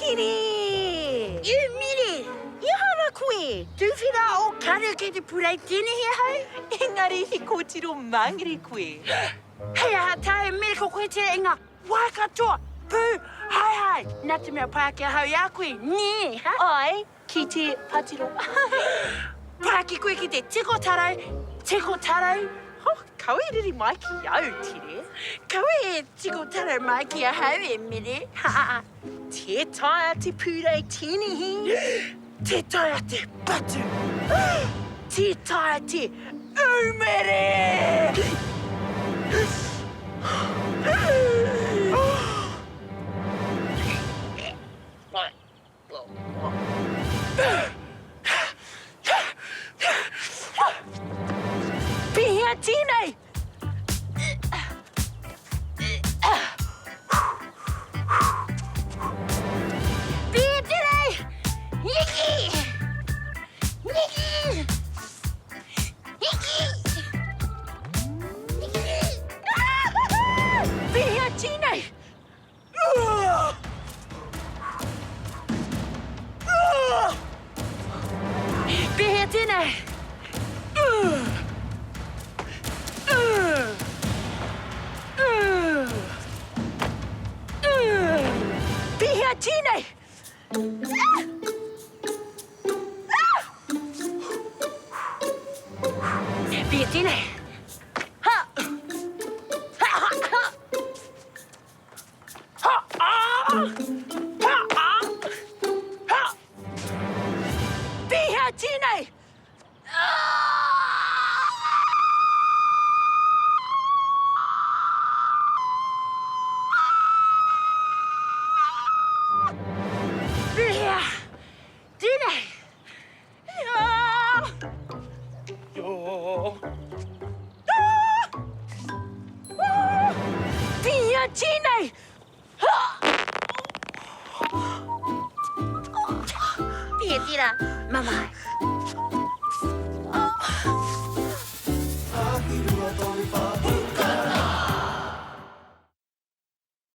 Mire! E Mire! I aha ra koe? Tūwhera o karu kei te purei tēnehi ahau. Engari he kōtiro māngere koe. Hei aha tāu Mire ko koe tērā i ngā wā katoa! Pū! Haehae! Nā te mea pai ake ahau i a koe, nē? Ha? Āe, ki te patiro. Pai ake koe ki te tiko tarau, tiko tarau. Oh, kaua e riri mai ki au, Tere. Kaua e tiko tarau mai ki ahau, e Mere. Ha! Tē taea te purei tēnehi. Tē taea te patu. Tē taea te umere! Pēhea tēnei? Pēhea tēnei? Niki! Niki! Niki! Niki! Pēhea tēnei? Pēhea tēnei? Pēhea tēnei? Pēhea tēnei? Ha! Ha ha ha! Ha! Ah! Ha! Ah! Ha! Pēhea tēnei? Pēhea tēnei? Pīhea tēnei! Pīhea tērā, mamae.